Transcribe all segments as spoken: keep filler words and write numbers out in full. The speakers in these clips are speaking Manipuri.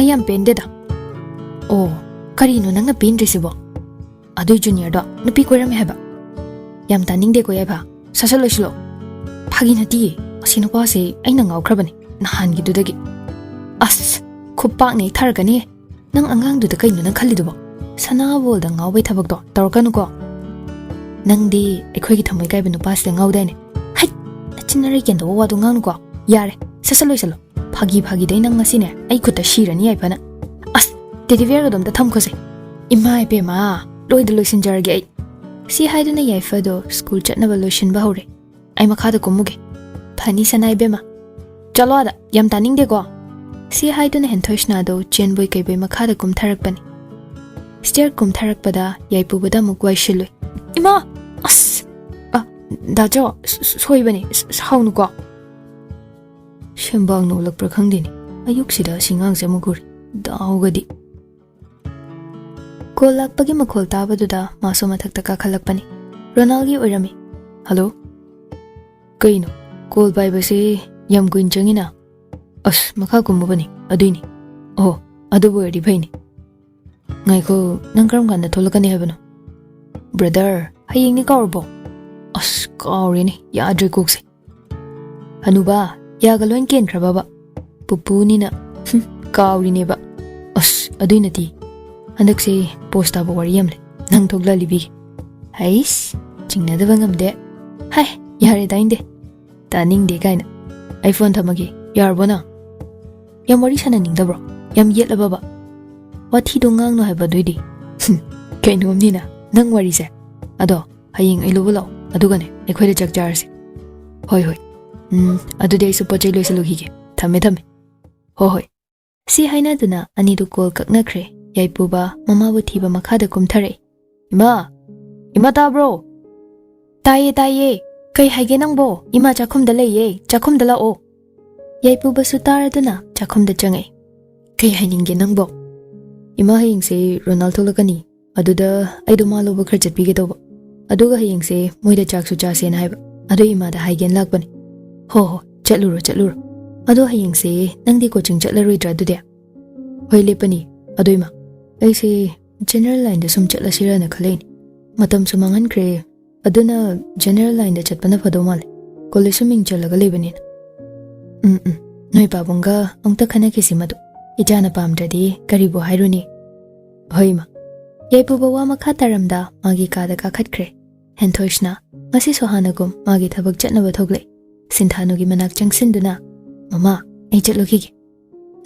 ꯑꯩ ꯌꯥꯝ ꯄꯦꯟꯗꯦꯗ꯫ ꯑꯣ, ꯀꯔꯤꯅꯣ ꯅꯪꯅ ꯄꯦꯟꯗ꯭ꯔꯤꯁꯤꯕꯣ? ꯑꯗꯨꯏ ꯖꯨꯅꯤꯌꯔꯗꯣ ꯅꯨꯄꯤ ꯀꯣꯏꯔꯝꯃꯦ ꯍꯥꯏꯕ? ꯌꯥꯝ ꯇꯥꯅꯤꯡꯗꯦꯀꯣ ꯌꯥꯏꯐ, ꯁꯠ ꯁꯠ ꯂꯣꯏꯁꯤꯜꯂꯣ꯫ ꯐꯥꯒꯤ ꯅꯠꯇꯤꯌꯦ, ꯑꯁꯤ ꯅꯨꯄꯥꯁꯦ ꯑꯩꯅ ꯉꯥꯎꯈ꯭ꯔꯕꯅꯦ ꯅꯍꯥꯟꯒꯤꯗꯨꯗꯒꯤ꯫ ꯑꯁ, ꯈꯨꯄꯥꯛꯅ ꯑꯩ ꯊꯥꯔꯛꯀꯅꯤꯌꯦ꯫ ꯅꯪ ꯑꯉꯥꯡꯗꯨꯗ ꯀꯩꯅꯣ ꯅꯪ ꯈꯜꯂꯤꯗꯨꯕꯣ? ꯁꯅꯥꯕꯣꯜꯗ ꯉꯥꯎꯕꯩ ꯊꯕꯛꯇꯣ ꯇꯧꯔꯛꯀꯅꯨꯀꯣ꯫ ꯅꯪꯗꯤ ꯑꯩꯈꯣꯏꯒꯤ ꯊꯃꯣꯏ ꯀꯥꯏꯕ ꯅꯨꯄꯥꯁꯤꯗ ꯉꯥꯎꯗꯥꯏꯅꯦ? ꯍꯩꯠ! ꯅꯆꯤꯟ ꯅꯔꯩ ꯀꯦꯟꯗꯧꯕ ꯋꯥꯗꯣ ꯉꯥꯡꯅꯨꯀꯣ꯫ ꯌꯥꯔꯦ, ꯁꯠ ꯁꯠ ꯂꯣꯏꯁꯜꯂꯣ꯫ ꯐꯥꯒꯤ ꯐꯥꯒꯤꯗꯩ ꯅꯪ ꯉꯁꯤꯅꯦ ꯑꯩ ꯈꯨꯠꯇ ꯁꯤꯔꯅꯤ ꯌꯥꯏꯐꯅ꯫ ꯑꯁ, ꯇꯦꯗꯤ ꯕꯤꯌꯔꯒꯗꯣ ꯑꯝꯇ ꯊꯝꯈꯣꯁꯦ꯫ ꯏꯃꯥ ꯏꯄꯦꯝꯃ, ꯂꯣꯏꯗ ꯂꯣꯏꯁꯤꯟꯖꯔꯒꯦ ꯑꯩ꯫ ꯁꯤ ꯍꯥꯏꯗꯨꯅ ꯌꯥꯏꯐꯗꯣ ꯁ꯭ꯀꯨꯜ ꯆꯠꯅꯕ ꯂꯣꯏꯁꯤꯟꯕ ꯍꯧꯔꯦ꯫ ꯑꯩ ꯃꯈꯥꯗ ꯀꯨꯝꯃꯨꯒꯦ꯫ ꯐꯅꯤ ꯁꯅꯥ ꯏꯕꯦꯝꯃ꯫ ꯆꯠꯂꯣ ꯑꯥꯗ, ꯌꯥꯝ ꯇꯥꯅꯤꯡꯗꯦꯀꯣ꯫ ꯁꯤ ꯍꯥꯏꯗꯨꯅ ꯍꯦꯟꯊꯣꯏ ꯁꯅꯥꯗꯣ ꯆꯦꯟꯕꯣꯏ ꯀꯩꯕꯣꯏ ꯃꯈꯥꯗ ꯀꯨꯝꯊꯔꯛꯄꯅꯤ꯫ ꯁ꯭ꯇꯦꯌꯔ ꯀꯨꯝꯊꯔꯛꯄꯗ ꯌꯥꯏꯄꯨꯕꯗ ꯑꯃꯨꯛ ꯋꯥꯏꯁꯤꯜꯂꯨꯏ꯫ ꯏꯃꯥ! ꯑꯁ! ꯑ, ꯗꯥꯆꯧ, ꯁ-, ꯁ-, ꯁꯣꯏꯕꯅꯤ, ꯁ-, ꯁꯥꯎꯅꯨꯀꯣ꯫ ꯁꯦꯝꯕꯥꯡꯅ ꯑꯣꯜꯂꯛꯄ꯭ꯔꯥ ꯈꯪꯗꯦꯅꯦ, ꯑꯌꯨꯛꯁꯤꯗ ꯑꯁꯤ ꯉꯥꯡꯁꯦ ꯑꯃꯨꯛ ꯎꯔꯦ꯫ ꯗꯥꯎꯒꯗꯤ꯫ ꯀꯣꯜ ꯂꯥꯛꯄꯒꯤ ꯃꯈꯣꯜ ꯇꯥꯕꯗꯨꯗ ꯃꯥꯁꯨ ꯃꯊꯛꯇ ꯀꯥꯈꯠꯂꯛꯄꯅꯤ꯫ ꯔꯣꯅꯥꯜꯒꯤ ꯑꯣꯏꯔꯝꯃꯤ꯫ ꯍꯜꯂꯣ? ꯀꯩꯅꯣ, ꯀꯣꯜ ꯄꯥꯏꯕꯁꯦ ꯌꯥꯝ ꯀꯨꯏꯅ ꯆꯪꯉꯤꯅ? ꯑꯁ, ꯃꯈꯥ ꯀꯨꯝꯃꯨꯕꯅꯤ, ꯑꯗꯨꯏꯅꯤ꯫ ꯑꯣꯍꯣ, ꯑꯗꯨꯕꯨ ꯑꯣꯏꯔꯗꯤ ꯐꯩꯅꯦ꯫ ꯉꯥꯏꯈꯣ, ꯅꯪ ꯀꯔꯝ ꯀꯥꯟꯗ ꯊꯣꯛꯂꯛꯀꯅꯤ ꯍꯥꯏꯕꯅꯣ? ꯕ꯭ꯔꯗꯔ, ꯍꯌꯦꯡꯅꯤ ꯀꯥꯎꯔꯕꯣ? ꯑꯁ, ꯀꯥꯎꯔꯦꯅꯦ, ꯌꯥꯗ꯭ꯔꯦ ꯀꯣꯛꯁꯦ꯫ ꯍꯅꯨꯕꯥ, ꯌꯥꯒ ꯂꯣꯏ ꯀꯦꯟꯈ꯭ꯔꯕꯕ? ꯄꯨꯄꯨꯅꯤꯅ꯫ ꯍꯨꯝ, ꯀꯥꯎꯔꯤꯅꯦꯕ꯫ ꯑꯁ, ꯑꯗꯨꯏ ꯅꯠꯇꯦ꯫ ꯍꯟꯗꯛꯁꯦ ꯄꯣꯁ ꯇꯥꯕ ꯋꯥꯔꯤ ꯑꯃ ꯂꯩ꯫ ꯅꯪ ꯊꯣꯛꯂꯛꯑ ꯂꯤꯕꯤꯒꯦ꯫ ꯍꯩꯁ, ꯆꯤꯡꯅꯗꯕ ꯉꯝꯗꯦ꯫ ꯍꯥꯏ, ꯌꯥꯔꯦ, ꯇꯥꯅꯤꯡꯗꯦ꯫ ꯇꯥꯅꯤꯡꯗꯦ ꯀꯥꯏꯅ꯫ ꯑꯩ ꯐꯣꯟ ꯊꯝꯃꯒꯦ꯫ ꯌꯥꯔꯕꯣ ꯅꯪ? ꯌꯥꯝ ꯋꯥꯔꯤ ꯁꯥꯟꯅꯅꯤꯡꯗꯕ꯭ꯔꯣ? ꯌꯥꯝ ꯌꯦꯠꯂꯕꯕ? ꯋꯥꯊꯤꯗꯣ ꯉꯥꯡꯅꯨ ꯍꯥꯏꯕ ꯑꯗꯨꯏꯗꯤ꯫ ꯍꯨꯝ, ꯀꯩꯅꯣꯝꯅꯤꯅ ꯅꯪ ꯋꯥꯔꯤꯁꯦ꯫ ꯑꯗꯣ, ꯍꯌꯦꯡ ꯑꯩ ꯂꯧꯕ ꯂꯥꯛꯑꯣ, ꯑꯗꯨꯒꯅꯦ ꯑꯩꯈꯣꯏꯗ ꯆꯥꯛ ꯆꯥꯔꯁꯦ꯫ ꯍꯣꯏ, ꯍꯣꯏ꯫ ꯎꯝ, ꯑꯗꯨꯗꯤ ꯑꯩꯁꯨ ꯄꯣꯠ ꯆꯩ ꯂꯣꯏꯁꯤꯜꯂꯨꯈꯤꯒꯦ꯫ ꯊꯝꯃꯦ, ꯊꯝꯃꯦ꯫ ꯍꯣꯏ, ꯍꯣꯏ꯫ ꯁꯤ ꯍꯥꯏꯅꯗꯨꯅ ꯑꯅꯤꯗꯨ ꯀꯣꯜ ꯀꯛꯅꯈ꯭ꯔꯦ꯫ ꯌꯥꯏꯄꯨꯕ ꯃꯃꯥꯕꯨ ꯊꯤꯕ ꯃꯈꯥꯗ ꯀꯨꯝꯊꯔꯛꯏ꯫ ꯏꯃꯥ! ꯏꯃꯥ, ꯇꯥꯕ꯭ꯔꯣ? ꯇꯥꯏꯌꯦ, ꯇꯥꯏꯌꯦ꯫ ꯀꯩ ꯍꯥꯏꯒꯦ ꯅꯪꯕꯣ? ꯏꯃꯥ ꯆꯥꯛꯈꯨꯝꯗ ꯂꯩꯌꯦ, ꯆꯥꯛꯈꯨꯝꯗ ꯂꯥꯛꯑꯣ꯫ ꯌꯥꯏꯄꯨꯕꯁꯨ ꯇꯥꯔꯗꯨꯅ ꯆꯥꯛꯈꯨꯝꯗ ꯆꯪꯉꯛꯏ꯫ ꯀꯩ ꯍꯥꯏꯅꯤꯡꯒꯦ ꯅꯪꯕꯣ? ꯏꯃꯥ, ꯍꯌꯦꯡꯁꯦ ꯔꯣꯅꯥꯜ ꯊꯣꯛꯂꯛꯀꯅꯤ꯫ ꯑꯗꯨꯗ ꯑꯩꯗꯣ ꯃꯥ ꯂꯧꯕ ꯈꯔ ꯆꯠꯄꯤꯒꯦ ꯇꯧꯕ꯫ ꯑꯗꯨꯒ ꯍꯌꯦꯡꯁꯦ ꯃꯣꯏꯗ ꯆꯥꯛꯁꯨ ꯆꯥꯁꯦꯅ ꯍꯥꯏꯕ꯫ ꯑꯗꯨ ꯏꯃꯥꯗ ꯍꯥꯏꯒꯦꯅ ꯂꯥꯛꯄꯅꯦ꯫ ꯍꯣ ꯍꯣ, ꯆꯠꯂꯨꯔꯣ, ꯆꯠꯂꯨꯔꯣ꯫ ꯑꯗꯣ ꯍꯌꯦꯡꯁꯦ ꯅꯪꯗꯤ ꯀꯣꯆꯤꯡ ꯆꯠꯂꯔꯣꯏꯗ꯭ꯔꯥ ꯑꯗꯨꯗꯤ? ꯍꯣꯏ, ꯂꯦꯞꯄꯅꯤ꯫ ꯑꯗꯨ ꯏꯃꯥ, ꯑꯩꯁꯦ ꯖꯦꯅꯔꯦꯜ ꯂꯥꯏꯟꯗ ꯁꯨꯝ ꯆꯠꯂꯁꯤꯔꯅ ꯈꯜꯂꯛꯏꯅꯤ꯫ ꯃꯇꯝꯁꯨ ꯃꯥꯡꯍꯟꯈ꯭ꯔꯦ꯫ ꯑꯗꯨꯅ ꯖꯦꯅꯔꯦꯜ ꯂꯥꯏꯟꯗ ꯆꯠꯄꯅ ꯐꯗꯧ ꯃꯥꯜꯂꯦ꯫ ꯀꯣꯂꯦꯖꯁꯨ ꯃꯤꯡ ꯆꯜꯂꯒ ꯂꯩꯕꯅꯤꯅ꯫ ꯎꯝ, ꯎꯝ꯫ ꯅꯣꯏ ꯄꯥꯕꯨꯡꯒ ꯑꯃꯨꯛꯇ ꯈꯟꯅꯈꯤꯁꯤ ꯃꯗꯨ꯫ ꯏꯆꯥꯅ ꯄꯥꯝꯗ꯭ꯔꯗꯤ ꯀꯔꯤꯕꯨ ꯍꯥꯏꯔꯨꯅꯤ? ꯍꯣꯏ, ꯏꯃꯥ꯫ ꯌꯥꯏꯄꯨꯕ ꯋꯥ ꯃꯈꯥ ꯇꯥꯔꯝꯗ ꯃꯥꯒꯤ ꯀꯥꯗ ꯀꯥꯈꯠꯈ꯭ꯔꯦ꯫ ꯍꯦꯟꯊꯣꯏꯁꯅ ꯉꯁꯤꯁꯨ ꯍꯥꯟꯅꯒꯨꯝ ꯃꯥꯒꯤ ꯊꯕꯛ ꯆꯠꯅꯕ ꯊꯣꯛꯂꯛꯏ꯫ ꯁꯤꯟꯊꯥꯅꯨꯒꯤ ꯃꯅꯥꯛ ꯆꯪꯁꯤꯟꯗꯨꯅ, "ꯃꯃꯥ, ꯑꯩ ꯆꯠꯂꯨꯈꯤꯒꯦ꯫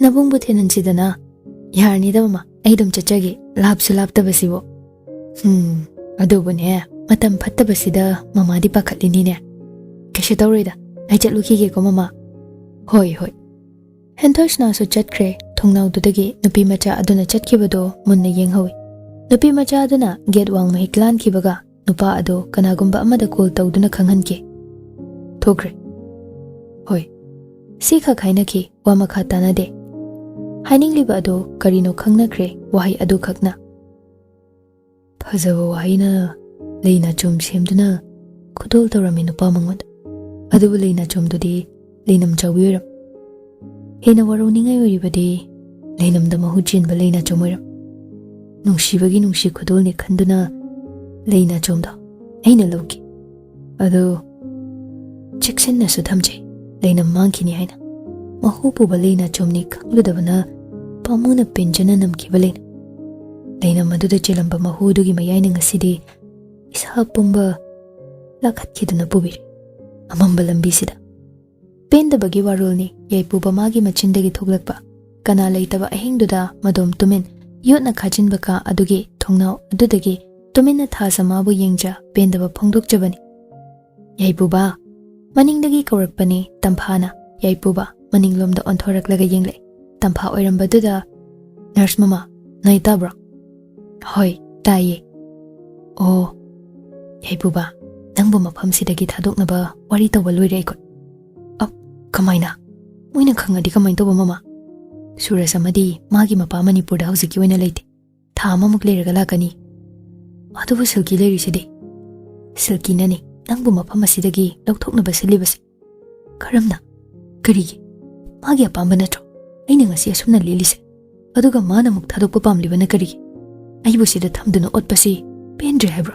ꯅꯕꯨꯡꯕꯨ ꯊꯤꯟꯍꯟꯁꯤꯗꯅ꯫" "ꯌꯥꯔꯅꯤꯗ ꯃꯃꯥ, ꯑꯩ ꯑꯗꯨꯝ ꯆꯠꯆꯒꯦ, ꯂꯥꯞꯁꯨ ꯂꯥꯞꯇꯕꯁꯤꯕꯨ꯫" "ꯎꯝ, ꯑꯗꯨꯕꯨꯅꯦ, ꯃꯇꯝ ꯐꯠꯇꯕꯁꯤꯗ ꯃꯃꯥꯗꯤ ꯄꯥꯈꯠꯂꯤꯅꯤꯅꯦ꯫" "ꯀꯩꯁꯨ ꯇꯧꯔꯣꯏꯗ, ꯑꯩ ꯆꯠꯂꯨꯈꯤꯒꯦꯀꯣ ꯃꯃꯥ꯫" "ꯍꯣꯏ, ꯍꯣꯏ꯫" ꯍꯦꯟꯊꯣꯏꯁꯅꯥꯁꯨ ꯆꯠꯈ꯭ꯔꯦ꯫ ꯊꯣꯡꯅꯥꯎꯗꯨꯗꯒꯤ ꯅꯨꯄꯤ ꯃꯆꯥ ꯑꯗꯨꯅ ꯆꯠꯈꯤꯕꯗꯣ ꯃꯨꯟꯅ ꯌꯦꯡꯍꯧꯏ꯫ ꯅꯨꯄꯤ ꯃꯆꯥ ꯑꯗꯨꯅ ꯒꯦꯠ ꯋꯥꯡꯃ ꯍꯦꯛ ꯂꯥꯟꯈꯤꯕꯒ ꯅꯨꯄꯥ ꯑꯗꯨ ꯀꯅꯥꯒꯨꯝꯕ ꯑꯃꯗ ꯀꯣꯜ ꯇꯧꯗꯨꯅ ꯈꯪꯍꯟꯈꯤ꯫ "ꯊꯣꯛꯈ꯭ꯔꯦ꯫" "ꯍꯣꯏ꯫" ꯁꯤꯈꯛ ꯍꯥꯏꯅꯈꯤ, ꯋꯥ ꯃꯈꯥ ꯇꯥꯅꯗꯦ꯫ ꯍꯥꯏꯅꯤꯡꯂꯤꯕ ꯑꯗꯨ ꯀꯔꯤꯅꯣ ꯈꯪꯅꯈ꯭ꯔꯦ, ꯋꯥꯍꯩ ꯑꯗꯨꯈꯛꯅ꯫ ꯐꯖꯕ ꯋꯥꯍꯩꯅ ꯂꯩ ꯅꯥꯆꯣꯝ ꯁꯦꯝꯗꯨꯅ ꯈꯨꯗꯣꯜ ꯇꯧꯔꯝꯃꯤ ꯅꯨꯄꯥ ꯃꯉꯣꯟꯗ꯫ ꯑꯗꯨꯕꯨ ꯂꯩ ꯅꯥꯆꯣꯝꯗꯨꯗꯤ ꯂꯩꯅꯝ ꯆꯥꯎꯕꯤ ꯑꯣꯏꯔꯝ꯫ ꯍꯦꯟꯅ ꯋꯥꯔꯧꯅꯤꯡꯉꯥꯏ ꯑꯣꯏꯔꯤꯕꯗꯤ ꯂꯩꯅꯝꯗ ꯃꯍꯨ ꯆꯦꯟꯕ ꯂꯩ ꯅꯥꯆꯣꯝ ꯑꯣꯏꯔꯝ꯫ ꯅꯨꯡꯁꯤꯕꯒꯤ ꯅꯨꯡꯁꯤ ꯈꯨꯗꯣꯜꯅꯤ ꯈꯟꯗꯨꯅ ꯂꯩ ꯅꯥꯆꯣꯝꯗꯣ ꯑꯩꯅ ꯂꯧꯈꯤ꯫ ꯑꯗꯨ ꯆꯦꯛꯁꯤꯟꯅꯁꯨ ꯊꯝꯖꯩ, ꯂꯩꯅꯝ ꯃꯥꯡꯈꯤꯅꯤ ꯍꯥꯏꯅ꯫ ꯃꯍꯨ ꯄꯨꯕ ꯂꯩ ꯅꯥꯆꯣꯝꯅꯤ ꯈꯪꯂꯨꯗꯕꯅ ꯄꯥꯝꯃꯨꯅ ꯄꯦꯟꯖꯅ ꯅꯝꯈꯤꯕ ꯂꯩꯅꯝ꯫ ꯂꯩꯅꯝ ꯑꯗꯨꯗ ꯆꯦꯜꯂꯝꯕ ꯃꯍꯨꯗꯨꯒꯤ ꯃꯌꯥꯏꯅ ꯉꯁꯤꯗꯤ ꯏꯁꯥ ꯄꯨꯝꯕ ꯂꯥꯈꯠꯈꯤꯗꯨꯅ ꯄꯨꯕꯤꯔꯦ ꯑꯃꯝꯕ ꯂꯝꯕꯤꯁꯤꯗ꯫ ꯄꯦꯟꯗꯕꯒꯤ ꯋꯥꯔꯣꯜꯅꯤ ꯌꯥꯏꯄꯨꯕ ꯃꯥꯒꯤ ꯃꯆꯤꯟꯗꯒꯤ ꯊꯣꯛꯂꯛꯄ꯫ ꯀꯅꯥ ꯂꯩꯇꯕ ꯑꯍꯤꯡꯗꯨꯗ ꯃꯗꯣꯝ ꯇꯨꯃꯤꯟ ꯌꯣꯠꯅ ꯈꯥꯖꯤꯟꯕ ꯀꯥ ꯑꯗꯨꯒꯤ ꯊꯣꯡꯅꯥꯎ ꯑꯗꯨꯗꯒꯤ ꯇꯨꯃꯤꯟꯅ ꯊꯥꯖ ꯃꯥꯕꯨ ꯌꯦꯡꯖ ꯄꯦꯟꯗꯕ ꯐꯣꯡꯗꯣꯛꯆꯕꯅꯤ꯫ "ꯌꯥꯏꯄꯨꯕ!" ꯃꯅꯤꯡꯗꯒꯤ ꯀꯧꯔꯛꯄꯅꯤ ꯇꯝꯐꯥꯅ꯫ ꯌꯥꯏꯄꯨꯕ ꯃꯅꯤꯡꯂꯣꯝꯗ ꯑꯣꯟꯊꯣꯔꯛꯂꯒ ꯌꯦꯡꯂꯛꯏ꯫ ꯇꯝꯐꯥ ꯑꯣꯏꯔꯝꯕꯗꯨꯗ, "ꯅꯔꯁ ꯃꯃꯥ, ꯅꯣꯏ ꯇꯥꯕ꯭ꯔꯣ?" "ꯍꯣꯏ, ꯇꯥꯏꯌꯦ꯫" "ꯑꯣ, ꯌꯥꯏꯄꯨꯕ, ꯅꯪꯕꯨ ꯃꯐꯝꯁꯤꯗꯒꯤ ꯊꯥꯗꯣꯛꯅꯕ ꯋꯥꯔꯤ ꯇꯧꯕ ꯂꯣꯏꯔꯦ ꯑꯩꯈꯣꯏ꯫" "ꯑꯞ, ꯀꯃꯥꯏꯅ? ꯃꯣꯏꯅ ꯈꯪꯉꯗꯤ ꯀꯃꯥꯏꯅ ꯇꯧꯕ, ꯃꯃꯥ?" "ꯁꯨꯔꯖ ꯑꯃꯗꯤ ꯃꯥꯒꯤ ꯃꯄꯥ ꯃꯅꯤꯄꯨꯔꯗ ꯍꯧꯖꯤꯛꯀꯤ ꯑꯣꯏꯅ ꯂꯩꯇꯦ꯫ ꯊꯥ ꯑꯃꯃꯨꯛ ꯂꯩꯔꯒ ꯂꯥꯛꯀꯅꯤ꯫" "ꯑꯗꯨꯕꯨ ꯁꯤꯜꯀꯤ ꯂꯩꯔꯤꯁꯤꯗꯤ?" "ꯁꯤꯜꯀꯤꯅꯅꯤ ꯅꯪꯕꯨ ꯃꯐꯝ ꯑꯁꯤꯗꯒꯤ ꯂꯧꯊꯣꯛꯅꯕ ꯁꯤꯜꯂꯤꯕꯁꯦ꯫" "ꯀꯔꯝꯅ? ꯀꯔꯤꯒꯤ? ꯃꯥꯒꯤ ꯑꯄꯥꯝꯕ ꯅꯠꯇ꯭ꯔꯣ ꯑꯩꯅ ꯉꯁꯤ ꯑꯁꯨꯝꯅ ꯂꯦꯜꯂꯤꯁꯦ?" ꯑꯗꯨꯒ ꯃꯥꯅ ꯑꯃꯨꯛ ꯊꯥꯗꯣꯛꯄ ꯄꯥꯝꯂꯤꯕꯅ ꯀꯔꯤꯒꯤ? ꯑꯩꯕꯨ ꯁꯤꯗ ꯊꯝꯗꯨꯅ ꯑꯣꯠꯄꯁꯤ ꯄꯦꯟꯗ꯭ꯔꯦ ꯍꯥꯏꯕ꯭ꯔꯣ?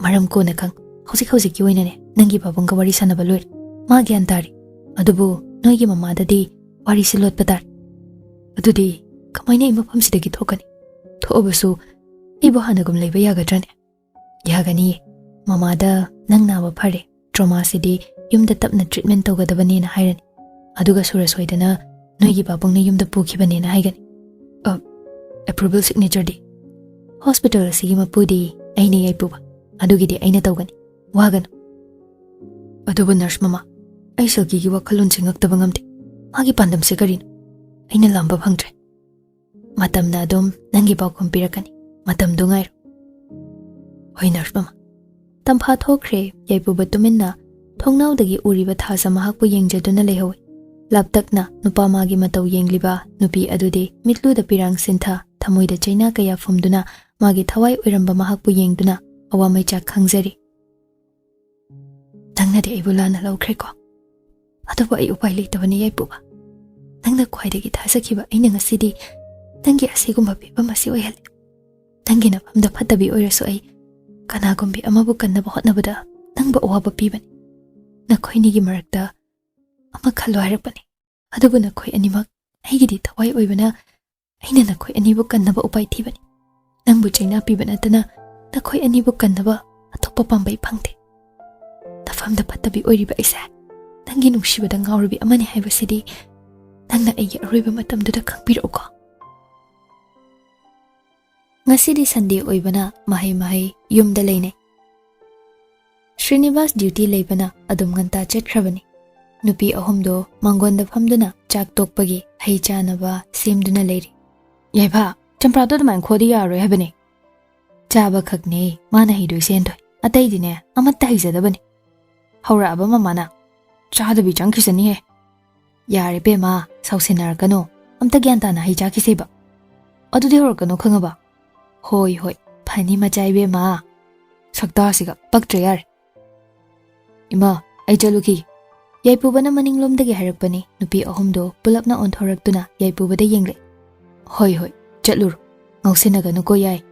ꯃꯔꯝ ꯀꯣꯟꯅ ꯈꯪ꯫ ꯍꯧꯖꯤꯛ ꯍꯧꯖꯤꯛꯀꯤ ꯑꯣꯏꯅꯅꯦ, ꯅꯪꯒꯤ ꯄꯥꯕꯨꯡꯒ ꯋꯥꯔꯤ ꯁꯥꯟꯅꯕ ꯂꯣꯏꯔꯦ꯫ ꯃꯥ ꯒ꯭ꯌꯥꯟ ꯇꯥꯔꯦ꯫ ꯑꯗꯨꯕꯨ ꯅꯣꯏꯒꯤ ꯃꯃꯥꯗꯗꯤ ꯋꯥꯔꯤꯁꯤ ꯂꯣꯠꯄ ꯇꯥꯔꯦ꯫ ꯑꯗꯨꯗꯤ ꯀꯃꯥꯏꯅ ꯑꯩ ꯃꯐꯝꯁꯤꯗꯒꯤ ꯊꯣꯛꯀꯅꯤ? ꯊꯣꯛꯑꯕꯁꯨ ꯑꯩꯕꯨ ꯍꯥꯟꯅꯒꯨꯝ ꯂꯩꯕ ꯌꯥꯒꯗ꯭ꯔꯅꯦ? ꯌꯥꯒꯅꯤꯌꯦ꯫ ꯃꯃꯥꯗ ꯅꯪ ꯅꯥꯕ ꯐꯔꯦ, trauma ꯁꯤꯗꯤ ꯌꯨꯝꯗ ꯇꯞꯅ treatment ꯇꯧꯒꯗꯕꯅꯦꯅ ꯍꯥꯏꯔꯅꯤ꯫ ꯑꯗꯨꯒ ꯁꯨꯔ ꯁꯣꯏꯗꯅ ꯅꯣꯏꯒꯤ ꯄꯥꯕꯨꯡꯅ ꯌꯨꯝꯗ ꯄꯨꯈꯤꯕꯅꯦꯅ ꯍꯥꯏꯒꯅꯤ꯫ ꯑ, approval signature ꯗꯤ? Hospital ꯑꯁꯤꯒꯤ ꯃꯄꯨꯗꯤ ꯑꯩꯅ, ꯌꯥꯏꯄꯨꯕ꯫ ꯑꯗꯨꯒꯤꯗꯤ ꯑꯩꯅ ꯇꯧꯒꯅꯤ꯫ ꯋꯥꯒꯅꯨ꯫ ꯑꯗꯨꯕꯨ nurse ꯃꯃꯥ, ꯑꯩ ꯁꯤꯜꯀꯤꯒꯤ ꯋꯥꯈꯜꯂꯣꯟꯁꯦ ꯉꯛꯇꯕ ꯉꯝꯗꯦ꯫ ꯃꯥꯒꯤ ꯄꯥꯟꯗꯝꯁꯦ ꯀꯔꯤꯅꯣ? ꯑꯩꯅ ꯂꯥꯝꯕ ꯐꯪꯗ꯭ꯔꯦ꯫ ꯃꯇꯝꯅ ꯑꯗꯨꯝ ꯅꯪꯒꯤ ꯄꯥꯎꯈꯨꯝ ꯄꯤꯔꯛꯀꯅꯤ꯫ ꯃꯇꯝꯗꯨ ꯉꯥꯏꯔꯣ꯫ ꯍꯣꯏ, nurse ꯃꯃꯥ꯫ ꯇꯝꯐꯥ ꯊꯣꯛꯈ꯭ꯔꯦ꯫ ꯌꯥꯏꯄꯨꯕ ꯇꯨꯃꯤꯟꯅ ꯊꯣꯡꯅꯥꯎꯗꯒꯤ ꯎꯔꯤꯕ ꯊꯥꯖ ꯃꯍꯥꯛꯄꯨ ꯌꯦꯡꯖꯗꯨꯅ ꯂꯩꯍꯧꯏ꯫ ꯂꯥꯞꯇꯛꯅ ꯅꯨꯄꯥ ꯃꯥꯒꯤ ꯃꯇꯧ ꯌꯦꯡꯂꯤꯕ ꯅꯨꯄꯤ ꯑꯗꯨꯗꯤ ꯃꯤꯠꯂꯨꯗ ꯄꯤꯔꯥꯡ ꯁꯤꯟꯊ, ꯊꯃꯣꯏꯗ ꯆꯩꯅꯥ ꯀꯌꯥ ꯐꯨꯝꯗꯨꯅ ꯃꯥꯒꯤ ꯊꯋꯥꯏ ꯑꯣꯏꯔꯝꯕ ꯃꯍꯥꯛꯄꯨ ꯌꯦꯡꯗꯨꯅ ꯑꯋꯥ ꯃꯩꯆꯥꯛ ꯈꯥꯡꯖꯔꯤ꯫ ꯅꯪꯅꯗꯤ ꯑꯩꯕꯨ ꯂꯥꯟꯅ ꯂꯧꯈ꯭ꯔꯦꯀꯣ꯫ ꯑꯗꯨꯕꯨ ꯑꯩ ꯎꯄꯥꯏ ꯂꯩꯇꯕꯅꯤ, ꯌꯥꯏꯄꯨꯕ꯫ ꯅꯪꯅ ꯈ꯭ꯋꯥꯏꯗꯒꯤ ꯊꯥꯖꯈꯤꯕ ꯑꯩꯅ ꯉꯁꯤꯗꯤ ꯅꯪꯒꯤ ꯑꯁꯤꯒꯨꯝꯕ ꯐꯤꯕꯝ ꯑꯁꯤ ꯑꯣꯏꯍꯜꯂꯦ꯫ ꯅꯪꯒꯤ ꯅꯐꯝꯗ ꯐꯠꯇꯕꯤ ꯑꯣꯏꯔꯁꯨ ꯑꯩ ꯀꯅꯥꯒꯨꯝꯕꯤ ꯑꯃꯕꯨ ꯀꯟꯅꯕ ꯍꯣꯠꯅꯕꯗ ꯅꯪꯕꯨ ꯑꯋꯥꯕ ꯄꯤꯕꯅꯤ꯫ ꯅꯈꯣꯏꯅꯤꯒꯤ ꯃꯔꯛꯇ ꯑꯃ ꯈꯜꯂꯣ ꯍꯥꯏꯔꯛꯄꯅꯤ꯫ ꯑꯗꯨꯕꯨ ꯅꯈꯣꯏ ꯑꯅꯤꯃꯛ ꯑꯩꯒꯤꯗꯤ ꯊꯋꯥꯏ ꯑꯣꯏꯕꯅ ꯑꯩꯅ ꯅꯈꯣꯏ ꯑꯅꯤꯕꯨ ꯀꯟꯅꯕ ꯎꯄꯥꯏ ꯊꯤꯕꯅꯤ꯫ ꯅꯪꯕꯨ ꯆꯩꯅꯥ ꯄꯤꯕ ꯅꯠꯇꯅ ꯅꯈꯣꯏ ꯑꯅꯤꯕꯨ ꯀꯟꯅꯕ ꯑꯇꯣꯞꯄ ꯄꯥꯝꯕꯩ ꯐꯪꯗꯦ꯫ ꯅꯐꯝꯗ ꯐꯠꯇꯕꯤ ꯑꯣꯏꯔꯤꯕ ꯑꯩꯁꯦ ꯅꯪꯒꯤ ꯅꯨꯡꯁꯤꯕꯗ ꯉꯥꯎꯔꯕꯤ ꯑꯃꯅꯤ ꯍꯥꯏꯕꯁꯤꯗꯤ ꯅꯪꯅ ꯑꯩꯒꯤ ꯑꯔꯣꯏꯕ ꯃꯇꯝꯗꯨꯗ ꯈꯪꯕꯤꯔꯛꯎꯀꯣ꯫ ꯉꯁꯤꯗꯤ Sunday ꯑꯣꯏꯕꯅ ꯃꯍꯩ ꯃꯍꯩ ꯌꯨꯝꯗ ꯂꯩꯅꯩ꯫ ꯁ꯭ꯔꯤꯅꯤꯕꯥꯁ duty ꯂꯩꯕꯅ ꯑꯗꯨꯝ ꯉꯟꯇꯥ ꯆꯠꯈ꯭ꯔꯕꯅꯤ꯫ ꯅꯨꯄꯤ ꯑꯍꯨꯝꯗꯣ ꯃꯥꯡꯒꯣꯟꯗ ꯐꯝꯗꯨꯅ ꯆꯥꯛ ꯇꯣꯛꯄꯒꯤ ꯍꯩ ꯆꯥꯅꯕ ꯁꯦꯝꯗꯨꯅ ꯂꯩꯔꯤ꯫ "ꯌꯥꯏꯐ, ꯆꯝꯄ꯭ꯔꯥꯗꯣ ꯑꯗꯨꯃꯥꯏꯅ ꯈꯣꯗꯤ ꯌꯥꯔꯣꯏ ꯍꯥꯏꯕꯅꯦ꯫ ꯆꯥꯕ ꯈꯛꯅꯦ ꯃꯥꯅ ꯍꯩꯗꯣꯏꯁꯦ, ꯍꯦꯟꯊꯣꯏ꯫ ꯑꯇꯩꯗꯤꯅꯦ ꯑꯃꯠꯇ ꯍꯩꯖꯗꯕꯅꯤ"꯫ ꯍꯧꯔꯛꯑꯕ ꯃꯃꯥꯅ꯫ "ꯆꯥꯗꯕꯤ ꯆꯪꯈꯤꯁꯅꯤꯍꯦ"꯫ "ꯌꯥꯔꯦ ꯕꯦꯝꯃ, ꯁꯥꯎꯁꯤꯟꯅꯔꯛꯀꯅꯣ꯫ ꯑꯝꯇ ꯒ꯭ꯌꯥꯟ ꯇꯥꯅ ꯍꯩ ꯆꯥꯈꯤꯁꯦꯕ꯫ ꯑꯗꯨꯗꯤ ꯍꯧꯔꯛꯀꯅꯣ, ꯈꯪꯉꯕ?" "ꯍꯣꯏ, ꯍꯣꯏ, ꯐꯅꯤ ꯃꯆꯥ ꯏꯕꯦꯝꯃ"꯫ ꯁꯛꯇꯥꯁꯤꯒ ꯄꯛꯇ꯭ꯔꯦ, ꯌꯥꯔꯦ꯫ "ꯏꯃꯥ, ꯑꯩ ꯆꯠꯂꯨꯈꯤꯒꯦ"꯫ ꯌꯥꯏꯄꯨꯕꯅ ꯃꯅꯤꯡꯂꯣꯝꯗꯒꯤ ꯍꯥꯏꯔꯛꯄꯅꯤ꯫ ꯅꯨꯄꯤ ꯑꯍꯨꯝꯗꯣ ꯄꯨꯂꯞꯅ ꯑꯣꯟꯊꯣꯔꯛꯇꯨꯅ ꯌꯥꯏꯄꯨꯕꯗ ꯌꯦꯡꯂꯦ꯫ "ꯍꯣꯏ, ꯍꯣꯏ, ꯆꯠꯂꯨꯔꯣ꯫ ꯉꯥꯎꯁꯤꯟꯅꯒꯅꯨꯀꯣ, ꯌꯥꯏ?"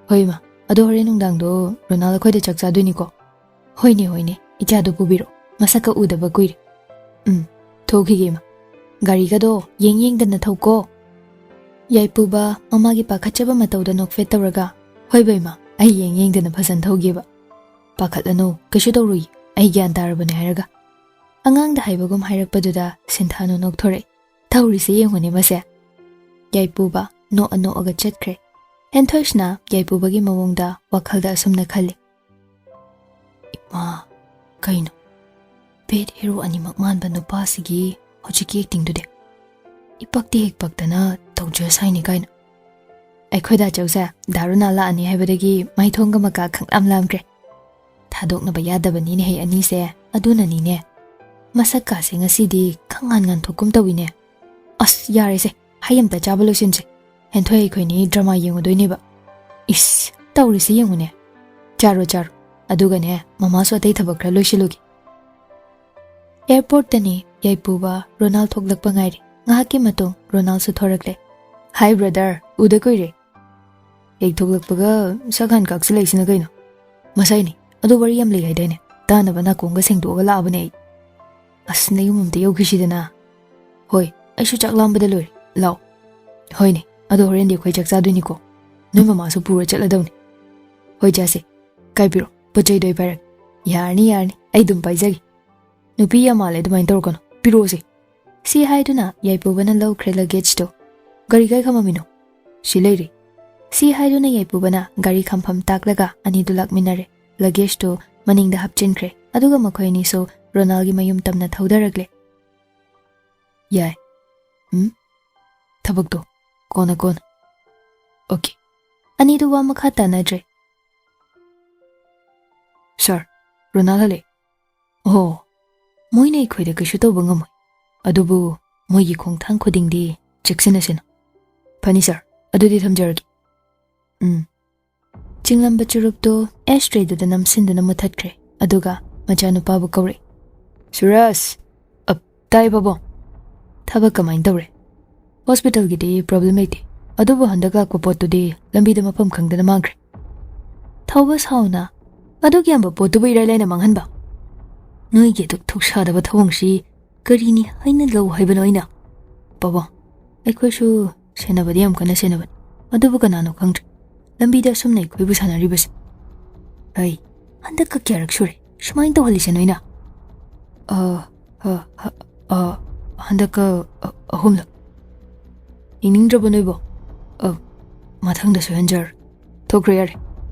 "ꯍꯣꯏ, ꯏꯃꯥ꯫ ꯑꯗꯣ ꯍꯣꯔꯦꯟ ꯅꯨꯡꯗꯥꯡꯗꯣ ꯔꯣꯅꯥꯜ ꯑꯩꯈꯣꯏꯗ ꯆꯥꯛ ꯆꯥꯗꯣꯏꯅꯤꯀꯣ?" "ꯍꯣꯏꯅꯦ, ꯍꯣꯏꯅꯦ, ꯏꯆꯥꯗꯣ ꯄꯨꯕꯤꯔꯣ꯫ ꯃꯁꯛꯀ ꯎꯗꯕ ꯀꯨꯏꯔꯦ꯫ ꯎꯝ, ꯊꯣꯛꯈꯤꯒꯦ, ꯏꯃꯥ꯫ ꯒꯥꯔꯤꯒꯗꯣ ꯌꯦꯡ ꯌꯦꯡꯗꯅ ꯊꯧꯀꯣ꯫" ꯌꯥꯏꯄꯨꯕ ꯃꯃꯥꯒꯤ ꯄꯥꯈꯠꯆꯕ ꯃꯇꯧꯗ ꯅꯣꯛꯐꯦꯠ ꯇꯧꯔꯒ, "ꯍꯣꯏꯕ, ꯏꯃꯥ, ꯑꯩ ꯌꯦꯡ ꯌꯦꯡꯗꯅ ꯐꯖꯅ ꯊꯧꯒꯦꯕ꯫ ꯄꯥꯈꯠꯂꯅꯨ, ꯀꯩꯁꯨ ꯇꯧꯔꯨꯏ꯫ ꯑꯩ ꯒ꯭ꯌꯥꯟ ꯇꯥꯔꯕꯅꯦ" ꯍꯥꯏꯔꯒ꯫ ꯑꯉꯥꯡꯗ ꯍꯥꯏꯕꯒꯨꯝ ꯍꯥꯏꯔꯛꯄꯗꯨꯗ ꯁꯤꯟꯊꯥꯅꯨ ꯅꯣꯛꯊꯣꯔꯛꯏ꯫ "ꯇꯧꯔꯤꯁꯦ ꯌꯦꯡꯉꯨꯅꯦ ꯃꯁꯦ꯫" ꯌꯥꯏꯄꯨꯕ ꯅꯣꯛꯑ ꯅꯣꯛꯑꯒ ꯆꯠꯈ꯭ꯔꯦ꯫ ꯍꯦꯟꯊꯣꯏꯁꯅ ꯌꯥꯏꯄꯨꯕꯒꯤ ꯃꯑꯣꯡꯗ ꯋꯥꯈꯜꯗ ꯑꯁꯨꯝꯅ ꯈꯜꯂꯤ꯫ "ꯏꯃꯥ, ꯀꯩꯅꯣ? ꯕꯦꯠ ꯍꯦꯔꯣ ꯑꯅꯤꯃꯛ ꯃꯥꯟꯕ ꯅꯨꯄꯥꯁꯤꯒꯤ ꯍꯧꯖꯤꯛꯀꯤ ꯑꯦꯛꯇꯤꯡꯗꯨꯗꯤ꯫ ꯏꯄꯛꯇꯤ ꯍꯦꯛ ꯄꯛꯇꯅ ꯇꯧꯖ ꯁꯥꯏꯅꯤ ꯀꯥꯏꯅ꯫" ꯑꯩꯈꯣꯏ ꯗꯥꯆꯧꯁꯦ ꯗꯥ ꯔꯣꯅꯥꯜ ꯂꯥꯛꯑꯅꯤ ꯍꯥꯏꯕꯗꯒꯤ ꯃꯥꯏꯊꯣꯡꯒ ꯃꯀꯥ ꯈꯪꯂꯥꯝ ꯂꯥꯝꯈ꯭ꯔꯦ꯫ ꯊꯥꯗꯣꯛꯅꯕ ꯌꯥꯗꯕꯅꯤꯅꯦꯍꯦ ꯑꯅꯤꯁꯦ, ꯑꯗꯨꯅꯅꯤꯅꯦ꯫ ꯃꯁꯛꯀꯥꯁꯦ ꯉꯁꯤꯗꯤ ꯈꯪꯉꯥꯟ ꯉꯥꯟꯊꯣꯛꯀꯨꯝ ꯇꯧꯏꯅꯦ꯫ ꯑꯁ, ꯌꯥꯔꯦꯁꯦ, ꯍꯩ ꯑꯝꯇ ꯆꯥꯕ ꯂꯣꯏꯁꯤꯟꯁꯦ꯫ ꯍꯦꯟꯊꯣꯏ ꯑꯩꯈꯣꯏꯅꯤ ꯗ꯭ꯔꯃꯥ ꯌꯦꯡꯉꯨꯗꯣꯏꯅꯦꯕ꯫ ꯏꯁ, ꯇꯧꯔꯤꯁꯤ ꯌꯦꯡꯉꯨꯅꯦ꯫ ꯆꯥꯔꯣ, ꯆꯥꯔꯣ꯫ ꯑꯗꯨꯒꯅꯦ, ꯃꯃꯥꯁꯨ ꯑꯇꯩ ꯊꯕꯛ ꯈꯔ ꯂꯣꯏꯁꯤꯜꯂꯨꯒꯦ꯫ ꯑꯦꯌꯔꯄꯣꯔꯠꯇꯅꯤ ꯌꯥꯏꯄꯨꯕ ꯔꯣꯅꯥꯜ ꯊꯣꯛꯂꯛꯄ ꯉꯥꯏꯔꯤ꯫ ꯉꯥꯏꯍꯥꯛꯀꯤ ꯃꯇꯨꯡ ꯔꯣꯅꯥꯜꯁꯨ ꯊꯣꯔꯛꯂꯦ꯫ "ꯍꯥꯏ ꯕ꯭ꯔꯗꯔ, ꯎꯗ ꯀꯨꯏꯔꯦ꯫" ꯍꯦꯛ ꯊꯣꯛꯂꯛꯄꯒ ꯁꯛ ꯍꯥꯟ ꯀꯥꯛꯁꯤꯜꯂꯛꯏꯁꯤꯅ ꯀꯩꯅꯣ? "ꯃꯁꯥꯏꯅꯤ, ꯑꯗꯣ ꯋꯥꯔꯤ ꯌꯥꯝ ꯂꯩ ꯍꯥꯏꯗꯥꯏꯅꯦ? ꯇꯥꯅꯕ ꯅꯥꯀꯣꯡꯒ ꯁꯦꯡꯗꯣꯛꯑꯒ ꯂꯥꯛꯑꯕꯅꯦ ꯑꯩ꯫" "ꯑꯁ, ꯅꯌꯨꯝ ꯑꯝꯇ ꯌꯧꯈꯤꯁꯤꯗꯅ꯫" "ꯍꯣꯏ, ꯑꯩꯁꯨ ꯆꯥꯛ ꯂꯥꯝꯕꯗ ꯂꯣꯏꯔꯦ꯫ ꯂꯥꯛꯑꯣ꯫" "ꯍꯣꯏꯅꯦ, ꯑꯗꯣ ꯍꯣꯔꯦꯟꯗꯤ ꯑꯩꯈꯣꯏ ꯆꯥꯛ ꯆꯥꯗꯣꯏꯅꯤꯀꯣ꯫ ꯅꯣꯏ ꯃꯃꯥꯁꯨ ꯄꯨꯔ ꯆꯠꯂꯗꯧꯅꯤ꯫" "ꯍꯣꯏ, ꯆꯥꯁꯦ꯫ ꯀꯥꯏ ꯄꯤꯔꯣ, ꯄꯣꯠ ꯆꯩꯗꯣ ꯑꯩ ꯄꯥꯏꯔꯒꯦ꯫" "ꯌꯥꯔꯅꯤ, ꯌꯥꯔꯅꯤ, ꯑꯩ ꯑꯗꯨꯝ ꯄꯥꯏꯖꯒꯦ꯫ ꯅꯨꯄꯤ ꯌꯥꯝ ꯃꯥꯜꯂꯦ, ꯑꯗꯨꯃꯥꯏꯅ ꯇꯧꯔꯛꯀꯅꯨ꯫ ꯄꯤꯔꯛꯑꯣꯁꯦ꯫" ꯁꯤ ꯍꯥꯏꯗꯨꯅ ꯌꯥꯏꯄꯨꯕꯅ ꯂꯧꯈ꯭ꯔꯦ ꯂꯒꯦꯖꯇꯣ꯫ "ꯒꯥꯔꯤ ꯀꯥꯏ ꯈꯝꯃꯝꯃꯤꯅꯣ?" "ꯁꯤ ꯂꯩꯔꯦ꯫" ꯁꯤ ꯍꯥꯏꯗꯨꯅ ꯌꯥꯏꯄꯨꯕꯅ ꯒꯥꯔꯤ ꯈꯝꯐꯝ ꯇꯥꯛꯂꯒ ꯑꯅꯤꯗꯨ ꯂꯥꯛꯃꯤꯟꯅꯔꯦ꯫ ꯂꯒꯦꯖꯇꯨ ꯃꯅꯤꯡꯗ ꯍꯥꯞꯆꯤꯟꯈ꯭ꯔꯦ꯫ ꯑꯗꯨꯒ ꯃꯈꯣꯏ ꯑꯅꯤꯁꯨ ꯔꯣꯅꯥꯜꯒꯤ ꯃꯌꯨꯝ ꯇꯝꯅ ꯊꯧꯗꯔꯛꯂꯦ꯫ "ꯌꯥꯏ꯫ ꯎꯝ? ꯊꯕꯛꯇꯣ ꯀꯣꯟꯅ, ꯀꯣꯟꯅ꯫ ꯑꯣꯀꯦ꯫" ꯑꯅꯤꯗꯨ ꯋꯥ ꯃꯈꯥ ꯇꯥꯅꯗ꯭ꯔꯦ꯫ "ꯁꯥꯔ, ꯔꯣꯅꯥꯜ ꯍꯜꯂꯛꯑꯦ꯫" "ꯑꯣ, ꯃꯣꯏꯅ ꯑꯩꯈꯣꯏꯗ ꯀꯩꯁꯨ ꯇꯧꯕ ꯉꯝꯃꯣꯏ꯫ ꯑꯗꯨꯕꯨ ꯃꯣꯏꯒꯤ ꯈꯣꯡꯊꯥꯡ ꯈꯨꯗꯤꯡꯗꯤ ꯆꯦꯛꯁꯤꯟꯅꯁꯅꯨ꯫" "ꯐꯅꯤ ꯁꯥꯔ, ꯑꯗꯨꯗꯤ ꯊꯝꯖꯔꯒꯦ꯫" "ꯎꯝ꯫" ꯆꯤꯡꯂꯝꯕ ꯆꯨꯔꯨꯞꯇꯨ ꯑꯦꯁ ꯇ꯭ꯔꯦꯗꯨꯗ ꯅꯝꯁꯤꯟꯗꯨꯅ ꯃꯨꯊꯠꯈ꯭ꯔꯦ꯫ ꯑꯗꯨꯒ ꯃꯆꯥꯅꯨꯄꯥꯕꯨ ꯀꯧꯔꯛꯏ꯫ "ꯁꯨꯔꯖ!" "ꯑꯞ, ꯇꯥꯏ ꯄꯥꯕꯨꯡ꯫" "ꯊꯕꯛ ꯀꯃꯥꯏꯅ ꯇꯧꯔꯦ?" ꯍꯣꯁꯄꯤꯇꯥꯜꯒꯤꯗꯤ ꯄ꯭ꯔꯣꯕ꯭ꯂꯦꯝ ꯂꯩꯇꯦ, ꯑꯗꯨꯕꯨ ꯍꯟꯗꯛ ꯂꯥꯛꯄ ꯄꯣꯠꯇꯨꯗꯤ ꯂꯝꯕꯤꯗ ꯃꯐꯝ ꯈꯪꯗꯅ ꯃꯥꯡꯈ꯭ꯔꯦ꯫ ꯊꯧꯕ ꯁꯥꯎꯅ꯫ ꯑꯗꯨꯛ ꯌꯥꯝꯕ ꯄꯣꯠꯇꯨꯕꯨ ꯏꯔꯥꯏ ꯂꯥꯏꯅ ꯃꯥꯡꯍꯟꯕ? ꯅꯣꯏꯒꯤ ꯑꯗꯨꯛ ꯊꯧꯁꯥꯗꯕ ꯊꯧꯑꯣꯡꯁꯤ ꯀꯔꯤꯅꯤ ꯍꯥꯏꯅ ꯂꯧ ꯍꯥꯏꯕꯅꯣ ꯑꯩꯅ? ꯄꯥꯕꯨꯡ, ꯑꯩꯈꯣꯏꯁꯨ ꯁꯦꯟꯅꯕꯗꯤ ꯌꯥꯝ ꯀꯟꯅ ꯁꯦꯟꯅꯕꯅꯤ, ꯑꯗꯨꯕꯨ ꯀꯅꯥꯅꯣ ꯈꯪꯗ꯭ꯔꯦ, ꯂꯝꯕꯤꯗ ꯑꯁꯨꯝꯅ ꯑꯩꯈꯣꯏꯕꯨ ꯁꯥꯟꯅꯔꯤꯕꯁꯦ꯫ ꯑꯩ ꯍꯟꯗꯛꯀ ꯀꯌꯥꯔꯛ ꯁꯨꯔꯦ ꯁꯨꯃꯥꯏꯅ ꯇꯧꯍꯜꯂꯤꯁꯦ ꯅꯣꯏꯅ? ꯑ, ꯑ, ꯑ, ꯑ, ꯍꯟꯗꯛꯀ, ꯑ, ꯑꯍꯨꯝꯂꯛ꯫ ꯌꯦꯡꯅꯤꯡꯗ꯭ꯔꯕꯣ ꯅꯣꯏꯕꯣ? ꯑ, ꯃꯊꯪꯗ ꯁꯣꯏꯍꯟꯖꯔꯣꯏ꯫ ꯊꯣꯛꯈ꯭ꯔꯣ ꯌꯥꯔꯦ꯫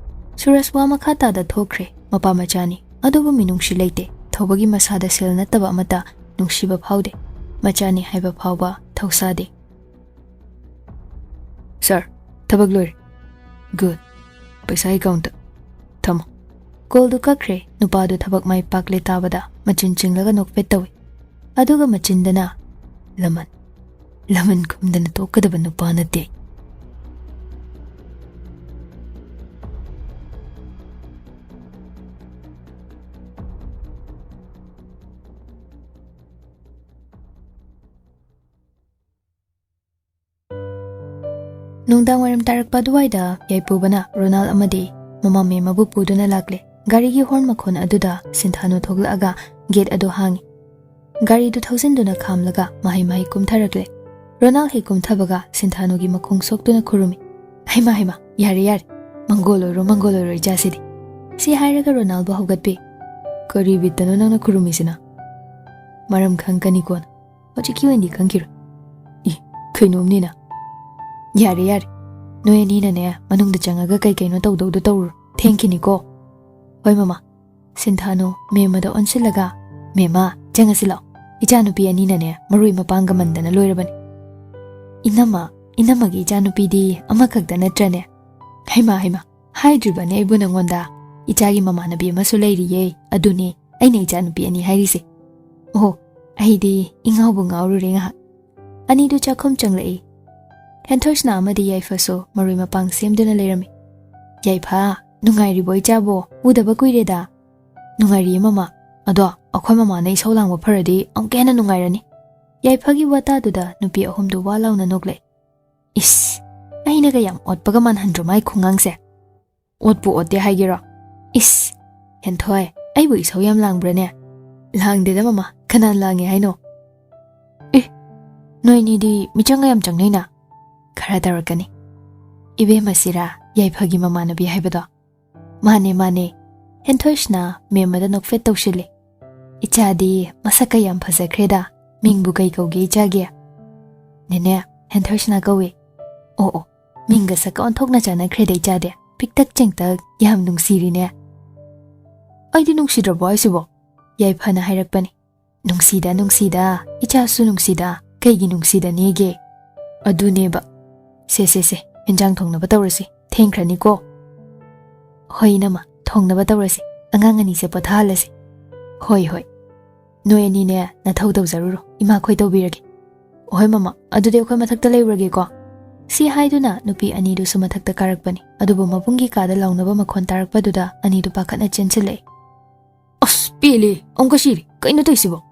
ꯁꯨꯔꯖ ꯋꯥ ꯃꯈꯥ ꯇꯥꯗ ꯊꯣꯛꯈ꯭ꯔꯦ꯫ ꯃꯄꯥ ꯃꯆꯥꯅꯤ, ꯑꯗꯨꯕꯨ ꯃꯤꯅꯨꯡꯁꯤ ꯂꯩꯇꯦ꯫ ꯊꯧꯕꯒꯤ ꯃꯁꯥꯗ ꯁꯦꯜ ꯅꯠꯇꯕ ꯑꯃꯠꯇ ꯅꯨꯡꯁꯤꯕ ꯐꯥꯎꯗꯦ꯫ ꯃꯆꯥꯅꯤ ꯍꯥꯏꯕ ꯐꯥꯎꯕ ꯊꯧꯁꯥꯗꯦ꯫ "ꯁꯥꯔ, ꯊꯕꯛ ꯂꯣꯏꯔꯦ꯫ ꯒꯨꯗ꯫ ꯄꯩꯁꯥ ꯑꯦꯀꯥꯎꯟꯠꯇ ꯊꯝꯃꯣ꯫" ꯀꯣꯜꯗꯨ ꯀꯛꯈ꯭ꯔꯦ꯫ ꯅꯨꯄꯥꯗꯨ ꯊꯕꯛ ꯃꯥꯏ ꯄꯥꯛꯂꯦ ꯇꯥꯕꯗ ꯃꯆꯤꯟ ꯆꯤꯡꯂꯒ ꯅꯣꯛꯐꯦꯠ ꯇꯧꯏ꯫ ꯑꯗꯨꯒ ꯃꯆꯤꯟꯗꯅ, "ꯂꯃꯟ, ꯂꯃꯟ ꯈꯨꯝꯗꯅ ꯇꯣꯛꯀꯗꯕ ꯅꯨꯄꯥ ꯅꯠꯇꯦ ꯑꯩ꯫" ꯅꯨꯡꯗꯥꯡ ꯋꯥꯏꯔꯝ ꯇꯥꯔꯛꯄ ꯑꯗꯨꯋꯥꯏꯗ ꯌꯥꯏꯄꯨꯕꯅ ꯔꯣꯅꯥꯜ ꯑꯃꯗꯤ ꯃꯃꯥ ꯃꯦꯝꯃꯕꯨ ꯄꯨꯗꯨꯅ ꯂꯥꯛꯂꯦ꯫ ꯒꯥꯔꯤꯒꯤ ꯍꯣꯔꯟ ꯃꯈꯣꯟ ꯑꯗꯨꯗ ꯁꯤꯟꯊꯥꯅꯨ ꯊꯣꯛꯂꯛꯑꯒ ꯒꯦꯠ ꯑꯗꯨ ꯍꯥꯡꯉꯤ꯫ ꯒꯥꯔꯤꯗꯨ ꯊꯧꯖꯤꯟꯗꯨꯅ ꯈꯥꯝꯂꯒ ꯃꯍꯩ ꯃꯍꯩ ꯀꯨꯝꯊꯔꯛꯂꯦ꯫ ꯔꯣꯅꯥꯜ ꯍꯦꯛ ꯀꯨꯝꯊꯕꯒ ꯁꯤꯟꯊꯥꯅꯨꯒꯤ ꯃꯈꯣꯡ ꯁꯣꯛꯇꯨꯅ ꯈꯨꯔꯨꯝꯃꯤ꯫ "ꯍꯩꯃꯥ, ꯍꯩꯃꯥ, ꯌꯥꯔꯦ, ꯌꯥꯔꯦ, ꯃꯪꯒꯣꯜ ꯑꯣꯏꯔꯣ, ꯃꯪꯒꯣꯜ ꯑꯣꯏꯔꯣ ꯏꯆꯥꯁꯤꯗꯤ꯫" ꯁꯤ ꯍꯥꯏꯔꯒ ꯔꯣꯅꯥꯜꯕꯨ ꯍꯧꯒꯠꯄꯤ꯫ "ꯀꯔꯤ ꯕꯤꯠꯇꯅꯣ ꯅꯪꯅ ꯈꯨꯔꯨꯝꯃꯤꯁꯤꯅ?" "ꯃꯔꯝ ꯈꯪꯒꯅꯤ ꯀꯣꯟꯅ, ꯍꯧꯖꯤꯛꯀꯤ ꯑꯣꯏꯅꯗꯤ ꯈꯪꯈꯤꯔꯣꯏ꯫" "ꯏ, ꯀꯩꯅꯣꯝꯅꯤꯅ꯫" "ꯌꯥꯔꯦ, ꯌꯥꯔꯦ, ꯅꯣꯏ ꯑꯅꯤꯅꯅꯦ ꯃꯅꯨꯡꯗ ꯆꯪꯉꯒ ꯀꯩ ꯀꯩꯅꯣ ꯇꯧꯗꯧꯗꯣ ꯇꯧꯔꯨꯔꯣ, ꯊꯦꯡꯈꯤꯅꯤꯀꯣ꯫" "ꯍꯣꯏ ꯃꯃꯥ꯫" ꯁꯤꯟꯊꯥꯅꯨ ꯃꯦꯝꯃꯗ ꯑꯣꯟꯁꯤꯜꯂꯒ, "ꯃꯦꯝꯃ, ꯆꯪꯉꯁꯤ ꯂꯥꯛꯑꯣ, ꯏꯆꯥꯅꯨꯄꯤ ꯑꯅꯤꯅꯅꯦ ꯃꯔꯣꯏ ꯃꯄꯥꯡꯒ ꯃꯟꯗꯅ ꯂꯣꯏꯔꯕꯅꯤ꯫" "ꯏꯅꯝꯃ, ꯏꯅꯝꯃꯒꯤ ꯏꯆꯥꯅꯨꯄꯤꯗꯤ ꯑꯃꯈꯛꯇ ꯅꯠꯇ꯭ꯔꯅꯦ?" "ꯍꯩꯃꯥ, ꯍꯩꯃꯥ, ꯍꯥꯏꯗ꯭ꯔꯤꯕꯅꯦ ꯑꯩꯕꯨ ꯅꯪꯉꯣꯟꯗ? ꯏꯆꯥꯒꯤ ꯃꯃꯥꯟꯅꯕꯤ ꯑꯃꯁꯨ ꯂꯩꯔꯤꯌꯦ, ꯑꯗꯨꯅꯦ ꯑꯩꯅ ꯏꯆꯥꯅꯨꯄꯤ ꯑꯅꯤ ꯍꯥꯏꯔꯤꯁꯦ꯫" ꯑꯣꯍꯣ, ꯑꯩꯗꯤ ꯏꯉꯥꯎꯕꯨ ꯉꯥꯎꯔꯨꯔꯦ ꯉꯥꯏꯍꯥꯛ꯫ ꯑꯅꯤꯗꯨ ꯆꯥꯛꯈꯨꯝ ꯆꯪꯂꯛꯏ꯫ ꯍꯦꯟꯊꯣꯏꯁꯅꯥ ꯑꯃꯗꯤ ꯌꯥꯏꯐꯁꯨ ꯃꯔꯣꯏ ꯃꯄꯥꯡ ꯁꯦꯝꯗꯨꯅ ꯂꯩꯔꯝꯃꯤ꯫ "ꯌꯥꯏꯐ, ꯅꯨꯡꯉꯥꯏꯔꯤꯕꯣ ꯏꯆꯥꯕꯣ? ꯎꯗꯕ ꯀꯨꯏꯔꯦꯗ꯫" "ꯅꯨꯡꯉꯥꯏꯔꯤꯌꯦ ꯃꯃꯥ꯫ ꯑꯗꯣ ꯑꯩꯈꯣꯏ ꯃꯃꯥꯅ ꯏꯁꯧ ꯂꯥꯡꯕ ꯐꯔꯗꯤ ꯑꯃꯨꯛꯀ ꯍꯦꯟꯅ ꯅꯨꯡꯉꯥꯏꯔꯅꯤ꯫" ꯌꯥꯏꯐꯒꯤ ꯋꯥꯇꯥꯗꯨꯗ ꯅꯨꯄꯤ ꯑꯍꯨꯝꯗꯨ ꯋꯥ ꯂꯥꯎꯅ ꯅꯣꯛꯂꯛꯏ꯫ "ꯏꯁ, ꯑꯩꯅꯒ ꯌꯥꯝ ꯑꯣꯠꯄꯒ ꯃꯥꯟꯍꯟꯗ꯭ꯔꯣ ꯃꯥꯏ ꯈꯨꯉꯥꯡꯁꯦ? ꯑꯣꯠꯄꯨ ꯑꯣꯠꯇꯦ ꯍꯥꯏꯒꯦꯔꯣ? ꯏꯁ, ꯍꯦꯟꯊꯣꯏ, ꯑꯩꯕꯨ ꯏꯁꯧ ꯌꯥꯝ ꯂꯥꯡꯕ꯭ꯔꯅꯦ?" "ꯂꯥꯡꯗꯦꯗ ꯃꯃꯥ, ꯀꯅꯥ ꯂꯥꯡꯉꯦ ꯍꯥꯏꯅꯣ?" "ꯑꯦ, ꯅꯣꯏꯅꯤꯗꯤ ꯃꯤꯆꯪꯒ ꯌꯥꯝ ꯆꯪꯅꯩꯅ?" "ꯈꯔ ꯇꯧꯔꯛꯀꯅꯤ꯫ ꯏꯕꯦꯝꯃ ꯁꯤꯔꯥ, ꯌꯥꯏꯐꯒꯤ ꯃꯃꯥꯟꯅꯕꯤ ꯍꯥꯏꯕꯗꯣ?" "ꯃꯥꯅꯦ, ꯃꯥꯅꯦ꯫" ꯍꯦꯟꯊꯣꯏꯁꯤꯅ ꯃꯦꯝꯃꯗ ꯅꯣꯛꯐꯦꯠ ꯇꯧꯁꯤꯜꯂꯤ꯫ "ꯏꯆꯥꯗꯤ ꯃꯁꯛꯀ ꯌꯥꯝ ꯐꯖꯈ꯭ꯔꯦꯗ꯫ ꯃꯤꯡꯕꯨ ꯀꯩ ꯀꯧꯒꯦ ꯏꯆꯥꯒꯤ?" "ꯅꯦꯅꯦ, ꯍꯦꯟꯊꯣꯏꯁꯤꯅ ꯀꯧꯏ꯫" "ꯑꯣ, ꯑꯣ, ꯃꯤꯡꯒ ꯁꯛꯀ ꯑꯣꯟꯊꯣꯛꯅ ꯆꯥꯟꯅꯈ꯭ꯔꯦꯗ ꯏꯆꯥꯗꯤ꯫ ꯄꯤꯛꯇꯛ ꯆꯦꯡꯇꯛ, ꯌꯥꯝ ꯅꯨꯡꯁꯤꯔꯤꯅꯦ꯫" "ꯑꯩꯗꯤ ꯅꯨꯡꯁꯤꯗ꯭ꯔꯕꯣ ꯍꯥꯏꯁꯤꯕꯣ?" ꯌꯥꯏꯐꯅ ꯍꯥꯏꯔꯛꯄꯅꯤ꯫ "ꯅꯨꯡꯁꯤꯗ, ꯅꯨꯡꯁꯤꯗ, ꯏꯆꯥꯁꯨ ꯅꯨꯡꯁꯤꯗ, ꯀꯩꯒꯤ ꯅꯨꯡꯁꯤꯗꯅꯦꯒꯦ?" "ꯑꯗꯨꯅꯦꯕ꯫ ꯁꯦ, ꯁꯦ, ꯁꯦ, ꯏꯟꯖꯥꯡ ꯊꯣꯡꯅꯕ ꯇꯧꯔꯁꯤ, ꯊꯦꯡꯈ꯭ꯔꯅꯤꯀꯣ꯫" "ꯍꯣꯏ ꯏꯅꯝꯃ, ꯊꯣꯡꯅꯕ ꯇꯧꯔꯁꯤ, ꯑꯉꯥꯡ ꯑꯅꯤꯁꯦ ꯄꯣꯊꯥꯍꯜꯂꯁꯤ꯫" "ꯍꯣꯏ, ꯍꯣꯏ꯫ ꯅꯣꯏ ꯑꯅꯤꯅꯦ ꯅꯊꯧ ꯇꯧꯖꯔꯨꯔꯣ, ꯏꯃꯥꯈꯣꯏ ꯇꯧꯕꯤꯔꯒꯦ꯫" "ꯍꯣꯏ ꯃꯃꯥ, ꯑꯗꯨꯗꯤ ꯑꯩꯈꯣꯏ ꯃꯊꯛꯇ ꯂꯩꯔꯨꯔꯒꯦꯀꯣ꯫" ꯁꯤ ꯍꯥꯏꯗꯨꯅ ꯅꯨꯄꯤ ꯑꯅꯤꯗꯨꯁꯨ ꯃꯊꯛꯇ ꯀꯥꯔꯛꯄꯅꯤ꯫ ꯑꯗꯨꯕꯨ ꯃꯕꯨꯡꯒꯤ ꯀꯥꯗ ꯂꯥꯎꯅꯕ ꯃꯈꯣꯟ ꯇꯥꯔꯛꯄꯗꯨꯗ ꯑꯅꯤꯗꯨ ꯄꯥꯈꯠꯅ ꯆꯦꯟꯁꯤꯜꯂꯛꯏ꯫ "ꯑꯁ, ꯄꯦꯜꯂꯦ, ꯑꯃꯨꯛꯀ ꯁꯤꯔꯦ, ꯀꯩꯅꯣ ꯇꯧꯏꯁꯤꯕꯣ?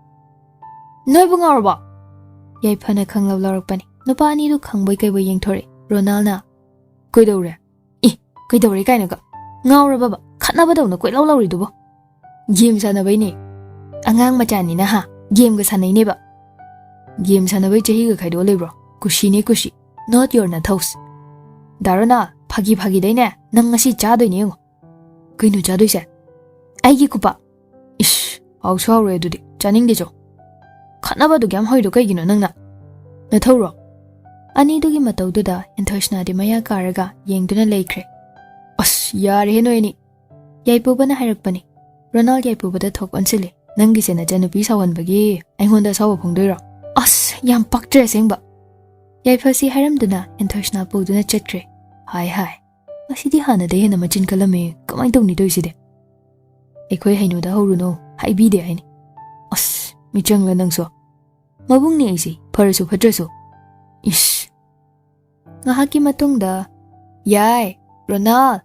ꯅꯣꯏꯕꯨ ꯉꯥꯎꯔꯕꯣ?" ꯌꯥꯏꯐꯅ ꯈꯪꯂꯧ ꯂꯧꯔꯛꯄꯅꯤ꯫ ꯅꯨꯄꯥ ꯑꯅꯤꯗꯨ ꯈꯪꯕꯣꯏ ꯀꯩꯕꯣꯏ ꯌꯦꯡꯊꯣꯔꯛꯏ꯫ ꯔꯣꯅꯥꯜꯅ, "ꯀꯩꯗꯧꯔꯦ? ꯑꯦ, ꯀꯩꯗꯧꯔꯦ ꯀꯥꯏꯅꯒ? ꯉꯥꯎꯔꯕꯕ? ꯈꯠꯅꯕꯗꯧꯅ ꯀꯣꯏꯂꯥꯎ ꯂꯥꯎꯔꯤꯗꯨꯕꯣ?" "ꯒꯦꯝ ꯁꯥꯟꯅꯕꯩꯅꯦ꯫ ꯑꯉꯥꯡ ꯃꯆꯥꯅꯤꯅ ꯍꯥ, ꯒꯦꯝꯒ ꯁꯥꯟꯅꯩꯅꯦꯕ꯫" "ꯒꯦꯝ ꯁꯥꯟꯅꯕꯩ ꯆꯍꯤꯒ ꯈꯥꯏꯗꯣꯛꯑ ꯂꯩꯕ꯭ꯔꯣ? ꯀꯨꯁꯤꯅꯦ ꯀꯨꯁꯤ꯫ Not your ꯅꯊꯧꯁ꯫ ꯗꯥ ꯔꯣꯅꯥꯜ, ꯐꯥꯒꯤ ꯐꯥꯒꯤꯗꯩꯅꯦ, ꯅꯪ ꯉꯁꯤ ꯆꯥꯗꯣꯏꯅꯦ ꯌꯦꯡꯉꯣ꯫" "ꯀꯩꯅꯣ ꯆꯥꯗꯣꯏꯁꯦ?" "ꯑꯩꯒꯤ ꯈꯨꯄꯥꯛ꯫" "ꯏꯁ, ꯍꯥꯎꯁꯨ ꯍꯥꯎꯔꯣꯏ ꯑꯗꯨꯗꯤ, ꯆꯥꯅꯤꯡꯗꯦ ꯆꯣ꯫" "ꯈꯠꯅꯕ ꯑꯗꯨꯛ ꯌꯥꯝ ꯍꯧꯔꯤꯗꯣ ꯀꯩꯒꯤꯅꯣ ꯅꯪꯅ? ꯅꯊꯧꯔꯣ?" ꯑꯅꯤꯗꯨꯒꯤ ꯃꯇꯧꯗꯨꯗ ꯍꯦꯟꯊꯣꯏꯁꯅꯥꯗꯤ ꯃꯌꯥ ꯀꯥꯔꯒ ꯌꯦꯡꯗꯨꯅ ꯂꯩꯈ꯭ꯔꯦ꯫ "ꯑꯁ, ꯌꯥꯔꯦꯍꯦ ꯅꯣꯏ ꯑꯅꯤ꯫" ꯌꯥꯏꯄꯨꯕꯅ ꯍꯥꯏꯔꯛꯄꯅꯤ꯫ ꯔꯣꯅꯥꯜ ꯌꯥꯏꯄꯨꯕꯗ ꯊꯣꯛ ꯑꯣꯟꯁꯤꯜꯂꯤ꯫ "ꯅꯪꯒꯤꯁꯦ ꯅꯆꯟꯅꯨꯄꯤ ꯁꯥꯎꯍꯟꯕꯒꯤ ꯑꯩꯉꯣꯟꯗ ꯑꯁꯥꯎꯕ ꯐꯣꯡꯗꯣꯏꯔꯣ?" "ꯑꯁ, ꯌꯥꯝ ꯄꯛꯇ꯭ꯔꯦ ꯑꯁꯦꯡꯕ꯫" ꯌꯥꯏꯐꯁꯤ ꯍꯥꯏꯔꯝꯗꯨꯅ ꯍꯦꯟꯊꯣꯏꯁꯅꯥ ꯄꯨꯗꯨꯅ ꯆꯠꯈ꯭ꯔꯦ꯫ "ꯍꯥꯏ ꯍꯥꯏ, ꯉꯁꯤꯗꯤ ꯍꯥꯟꯅꯗꯩ ꯍꯦꯟꯅ ꯃꯆꯤꯟ ꯀꯜꯂꯝꯃꯦ, ꯀꯃꯥꯏꯅ ꯇꯧꯅꯤ ꯇꯧꯔꯤꯁꯤꯗꯤ?" "ꯑꯩꯈꯣꯏ ꯍꯩꯅꯨꯗ ꯍꯧꯔꯨꯅꯨ, ꯍꯥꯏꯕꯤꯗꯦ ꯍꯥꯏꯅꯤ꯫" "ꯑꯁ, ꯃꯤꯆꯪꯂ ꯅꯪꯁꯨ?" "ꯃꯕꯨꯡꯅꯦ ꯑꯩꯁꯦ, ꯐꯔꯁꯨ ꯐꯠꯇ꯭ꯔꯁꯨ꯫" ꯏꯁ꯫ ꯉꯥꯏꯍꯥꯛꯀꯤ ꯃꯇꯨꯡꯗ, "ꯌꯥꯏ, ꯔꯣꯅꯥꯜ,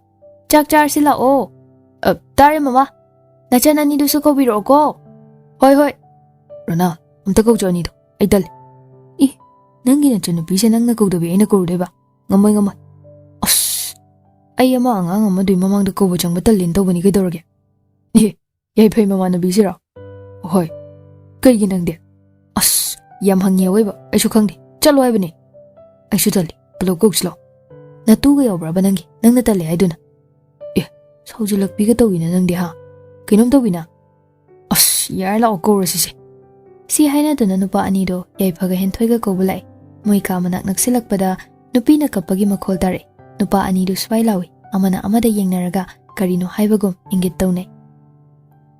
ꯆꯥꯛ ꯆꯥꯔꯁꯤ ꯂꯥꯛꯑꯣ꯫" "ꯑ, ꯇꯥꯔꯦ ꯃꯃꯥ꯫ ꯅꯆꯟ ꯑꯅꯤꯗꯨꯁꯨ ꯀꯧꯕꯤꯔꯛꯑꯣꯀꯣ꯫" "ꯍꯣꯏ, ꯍꯣꯏ꯫ ꯔꯣꯅꯥꯜ, ꯑꯝꯇ ꯀꯧꯆꯣ ꯑꯅꯤꯗꯣ꯫ ꯑꯩ ꯇꯜꯂꯦ꯫ ꯏ, ꯅꯪꯒꯤ ꯅꯆꯟꯅꯨꯄꯤꯁꯦ ꯅꯪꯅ ꯀꯧꯗꯕꯤ ꯑꯩꯅ ꯀꯧꯔꯨꯗꯣꯏꯕ? ꯉꯝꯃꯣꯏ, ꯉꯝꯃꯣꯏ꯫ ꯑꯁ, ꯑꯩ ꯑꯃ ꯑꯉꯥꯡ ꯑꯃꯗꯨꯒꯤ ꯃꯃꯥꯡꯗ ꯀꯧꯕ ꯆꯪꯕ ꯇꯜꯂꯦꯅ ꯇꯧꯕꯅꯤ, ꯀꯩꯗꯧꯔꯒꯦ? ꯑꯦ, ꯌꯥꯏꯐꯩ ꯃꯃꯥꯟꯅꯕꯤꯁꯤꯔꯣ? ꯍꯣꯏ꯫ ꯀꯩꯒꯤ ꯅꯪꯗꯤ? ꯑꯁ, ꯌꯥꯝ ꯍꯪꯉꯤ ꯑꯋꯣꯏꯕ, ꯑꯩꯁꯨ ꯈꯪꯗꯦ꯫ ꯆꯠꯂꯣ ꯍꯥꯏꯕꯅꯦ꯫ ꯑꯩꯁꯨ ꯇꯜꯂꯤ, ꯄꯨꯂꯞ ꯀꯧꯁꯤ ꯂꯥꯎ꯫ ꯅꯇꯨꯒ ꯌꯥꯎꯕ꯭ꯔꯕ ꯅꯪꯒꯤ? ꯅꯪꯅ ꯇꯜꯂꯦ ꯍꯥꯏꯗꯨꯅ? ꯑꯦ, ꯁꯥꯎꯖꯤꯜꯂꯛꯄꯤꯒ ꯇꯧꯋꯤꯅ ꯅꯪꯗꯤ, ꯍꯥ? ꯀꯩꯅꯣꯝ ꯇꯧꯋꯤꯅ? ꯑꯁ, ꯌꯥꯔꯦ, ꯂꯥꯛꯑꯣ, ꯀꯧꯔꯁꯤꯁꯦ꯫ ꯁꯤ ꯍꯥꯏꯅꯗꯨꯅ ꯅꯨꯄꯥ ꯑꯅꯤꯗꯣ ꯌꯥꯏꯐꯒ ꯍꯦꯟꯊꯣꯏꯒ ꯀꯧꯕ ꯂꯥꯛꯏ꯫ ꯃꯣꯏ ꯀꯥ ꯃꯅꯥꯛ ꯅꯛꯁꯤꯜꯂꯛꯄꯗ ꯅꯨꯄꯤꯅ ꯀꯞꯄꯒꯤ ꯃꯈꯣꯜ ꯇꯥꯔꯛꯏ꯫ ꯅꯨꯄꯥ ꯑꯅꯤꯗꯨ ꯁ꯭ꯋꯥꯏ ꯂꯥꯎꯏ, ꯑꯃꯅ ꯑꯃꯗ ꯌꯦꯡꯅꯔꯒ ꯀꯔꯤꯅꯣ ꯍꯥꯏꯕꯒꯨꯝ ꯏꯪꯒꯤꯠ ꯇꯧꯅꯩ꯫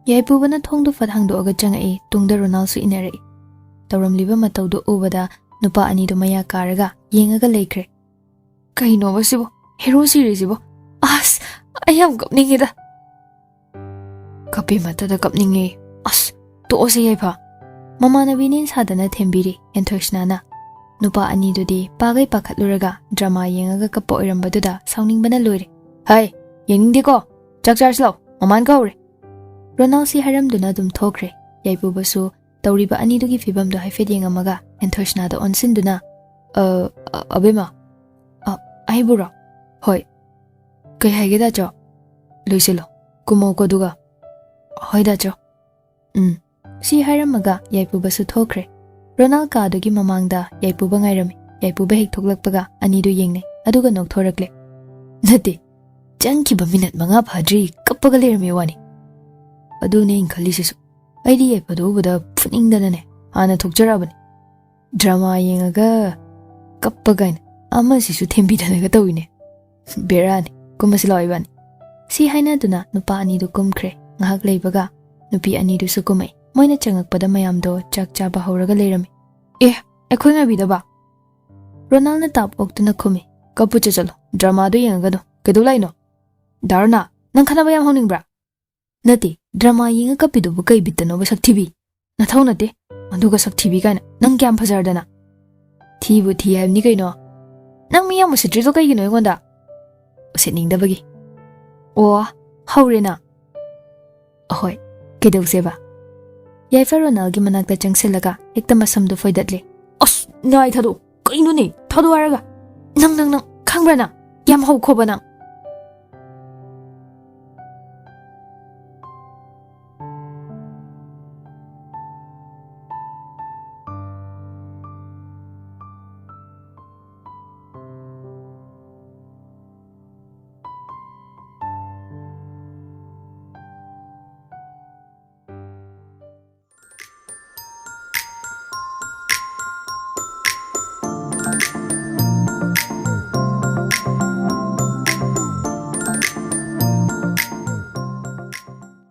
ꯌꯥꯏꯄꯨꯕꯅ ꯊꯣꯡꯗꯨ ꯐꯠ ꯍꯥꯡꯗꯣꯛꯑꯒ ꯆꯪꯉꯛꯏ, ꯇꯨꯡꯗ ꯔꯣꯅꯥꯜꯁꯨ ꯏꯟꯅꯔꯛꯏ꯫ ꯇꯧꯔꯝꯂꯤꯕ ꯃꯇꯧꯗꯨ ꯎꯕꯗ ꯅꯨꯄꯥ ꯑꯅꯤꯗꯨ ꯃꯌꯥ ꯀꯥꯔꯒ ꯌꯦꯡꯉꯒ ꯂꯩꯈ꯭ꯔꯦ꯫ ꯀꯩꯅꯣꯕ ꯁꯤꯕꯣ? ꯍꯦꯔꯣ ꯁꯤꯔꯤꯁꯤꯕꯣ? ꯑꯁ, ꯑꯩ ꯌꯥꯝ ꯀꯞꯅꯤꯡꯉꯤꯗ꯫ ꯀꯞꯄꯤ ꯃꯠꯇꯗ ꯀꯞꯅꯤꯡꯉꯦ꯫ ꯑꯁ, ꯇꯣꯛꯑꯁꯦ ꯌꯥꯏꯐ꯫ ꯃꯃꯥꯟꯅꯕꯤ ꯅꯦꯟ ꯁꯥꯗꯅ ꯊꯦꯝꯕꯤꯔꯤ ꯍꯦꯟꯊꯣꯏꯁꯅꯥꯅ꯫ ꯅꯨꯄꯥ ꯑꯅꯤꯗꯨꯗꯤ ꯄꯥꯒꯩ ꯄꯥꯈꯠꯂꯨꯔꯒ ꯗ꯭ꯔꯃꯥ ꯌꯦꯡꯉꯒ ꯀꯞꯄ ꯑꯣꯏꯔꯝꯕꯗꯨꯗ ꯁꯥꯎꯅꯤꯡꯕꯅ ꯂꯣꯏꯔꯦ꯫ ꯍꯥꯏ, ꯌꯦꯡꯅꯤꯡꯗꯦꯀꯣ꯫ ꯆꯥꯛ ꯆꯥꯔꯁꯤ ꯂꯥꯎ, ꯃꯃꯥꯟ ꯀꯧꯔꯦ꯫ ꯔꯣꯅꯥꯜꯁꯤ ꯍꯥꯏꯔꯝꯗꯨꯅ ꯑꯗꯨꯝ ꯊꯣꯛꯈ꯭ꯔꯦ꯫ ꯌꯥꯏꯄꯨꯕꯁꯨ ꯇꯧꯔꯤꯕ ꯑꯅꯤꯗꯨꯒꯤ ꯐꯤꯕꯝꯗꯣ ꯍꯥꯏꯐꯦꯠ ꯌꯦꯡꯉꯝꯃꯒ ꯍꯦꯟꯊꯣꯏꯁꯅꯥꯗ ꯑꯣꯟꯁꯤꯟꯗꯨꯅ, "ꯑ, ꯑ, ꯑꯕꯦꯝꯃ, ꯑ, ꯑꯩꯕꯨꯔꯣ? ꯍꯣꯏ꯫ ꯀꯩ ꯍꯥꯏꯒꯦ ꯗꯥꯆꯧ? ꯂꯣꯏꯁꯤꯜꯂꯣ꯫ ꯀꯨꯝꯃꯧꯀꯣ ꯑꯗꯨꯒ꯫" "ꯍꯣꯏ ꯗꯥꯆꯧ꯫ ꯎꯝ꯫" ꯁꯤ ꯍꯥꯏꯔꯝꯃꯒ ꯌꯥꯏꯄꯨꯕꯁꯨ ꯊꯣꯛꯈ꯭ꯔꯦ꯫ ꯔꯣꯅꯥꯜ ꯀꯥꯗꯨꯒꯤ ꯃꯃꯥꯡꯗ ꯌꯥꯏꯄꯨꯕ ꯉꯥꯏꯔꯝꯃꯤ꯫ ꯌꯥꯏꯄꯨꯕ ꯍꯦꯛ ꯊꯣꯛꯂꯛꯄꯒ ꯑꯅꯤꯗꯨ ꯌꯦꯡꯅꯩ, ꯑꯗꯨꯒ ꯅꯣꯛꯊꯣꯔꯛꯂꯦ꯫ ꯅꯠꯇꯦ, ꯆꯪꯈꯤꯕ ꯃꯤꯅꯠ ꯃꯉꯥ ꯐꯥꯗ꯭ꯔꯤ ꯀꯞꯄꯒ ꯂꯩꯔꯝꯃꯤ ꯋꯥꯅꯤ꯫ ꯑꯗꯨꯅꯦ ꯑꯩꯅ ꯈꯜꯂꯤꯁꯤꯁꯨ꯫ ꯑꯩꯗꯤ ꯌꯥꯏꯐꯗꯣ ꯎꯕꯗ ꯐꯨꯅꯤꯡꯗꯅꯅꯦ ꯍꯥꯟꯅ ꯊꯣꯛꯆꯔꯛꯑꯕꯅꯤ꯫ ꯗ꯭ꯔꯃꯥ ꯌꯦꯡꯉꯒ ꯀꯞꯄ ꯀꯥꯏꯅ ꯑꯃꯁꯤꯁꯨ ꯊꯦꯝꯕꯤꯗꯅꯒ ꯇꯧꯏꯅꯦ꯫ ꯕꯦꯔꯥꯅꯤ, ꯀꯨꯝꯃꯁꯤ ꯂꯥꯛꯑꯣ ꯏꯕꯥꯅꯤ꯫ ꯁꯤ ꯍꯥꯏꯅꯗꯨꯅ ꯅꯨꯄꯥ ꯑꯅꯤꯗꯨ ꯀꯨꯝꯈ꯭ꯔꯦ꯫ ꯉꯥꯏꯍꯥꯛ ꯂꯩꯕꯒ ꯅꯨꯄꯤ ꯑꯅꯤꯗꯨꯁꯨ ꯀꯨꯝꯃꯛꯏ꯫ ꯃꯣꯏꯅ ꯆꯪꯉꯛꯄꯗ ꯃꯌꯥꯝꯗꯣ ꯆꯥꯛ ꯆꯥꯕ ꯍꯧꯔꯒ ꯂꯩꯔꯝꯃꯤ꯫ "ꯑꯦ, ꯑꯩꯈꯣꯏ ꯉꯥꯏꯕꯤꯗꯕ?" ꯔꯣꯅꯥꯜꯅ ꯇꯥꯞ ꯑꯣꯛꯇꯨꯅ ꯈꯨꯝꯃꯤ꯫ "ꯀꯞꯄꯨ ꯆꯠ ꯆꯠꯂꯣ, ꯗ꯭ꯔꯃꯥꯗꯣ ꯌꯦꯡꯉꯒ ꯑꯗꯨꯝ ꯀꯩꯗꯧ ꯂꯥꯛꯏꯅꯣ? ꯗꯥ ꯔꯣꯅꯥꯜ, ꯅꯪ ꯈꯠꯅꯕ ꯌꯥꯝ ꯍꯧꯅꯤꯡꯕ꯭ꯔꯥ?" "ꯅꯠꯇꯦ, ꯗ꯭ꯔꯃꯥ ꯌꯦꯡꯉ ꯀꯞꯄꯤꯗꯨꯕꯨ ꯀꯩ ꯕꯤꯠꯇꯅꯣꯕ, ꯁꯛꯊꯤꯕꯤ? ꯅꯊꯧ ꯅꯠꯇꯦ꯫ ꯑꯗꯨꯒ ꯁꯛꯊꯤꯕꯤ ꯀꯥꯏꯅ, ꯅꯪ ꯀꯌꯥꯝ ꯐꯖꯔꯗꯅ?" "ꯊꯤꯕꯨ ꯊꯤ ꯍꯥꯏꯕꯅꯤ ꯀꯩꯅꯣ꯫ ꯅꯪ ꯃꯤ ꯌꯥꯝ ꯎꯁꯤꯠꯇ꯭ꯔꯤꯗꯣ ꯀꯩꯒꯤꯅꯣ ꯑꯩꯉꯣꯟꯗ?" "ꯎꯁꯤꯠꯅꯤꯡꯗꯕꯒꯤ꯫" "ꯑꯣ, ꯍꯧꯔꯦꯅ?" "ꯑꯍꯣꯏ, ꯀꯩꯗꯧꯁꯦꯕ?" ꯌꯥꯏꯐ ꯔꯣꯅꯥꯜꯒꯤ ꯃꯅꯥꯛꯇ ꯆꯪꯁꯤꯜꯂꯒ ꯍꯦꯛꯇ ꯃꯁꯝꯗꯨ ꯐꯣꯏꯗꯠꯂꯦ꯫ "ꯑꯁ, ꯅꯥꯏ ꯊꯥꯗꯣꯛ, ꯀꯩꯅꯣꯅꯦ? ꯊꯥꯗꯣꯛ ꯍꯥꯏꯔꯒ꯫ ꯅꯪ, ꯅꯪ, ꯅꯪ, ꯈꯪꯕ꯭ꯔꯥ ꯅꯪ? ꯌꯥꯝ ꯍꯧꯈꯣꯕ ꯅꯪ꯫